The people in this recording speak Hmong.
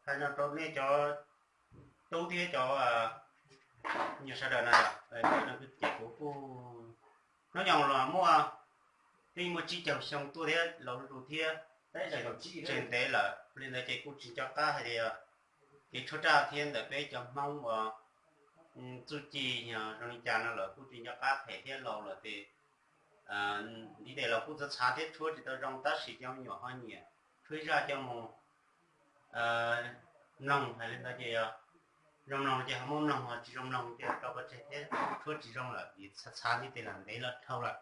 Hais no rau nej cov tub thiab cov nyuag sawv daws na, ces kuv kuj hnub nyoog los muaj, twb muaj tsib caug xyoo tuaj thiab laus lug thiab, tseem ntev lawm li ntawd ces kuj tsis nco qab hais tias kev tshuab raj thiab ntawm peb cov Hmoob uas txuj ci yog zoo li cas no lawm kuj tsis nco qab phem thiab laus lawm ces ntiv tes los kuj txhav txhav thiab tshuab tsis tau zoo tab sis cov me nyuam ho nyiam tshuab ib zaj coj mus mloog hais li ntawd ces yog zoo mloog ces ho muab mloog, ho tsis zoo mloog ces rau pov tseg thiab, tshuab tsis zoo lawm vim txhav txhav ntiv tes los ntev lawm dhau lawm.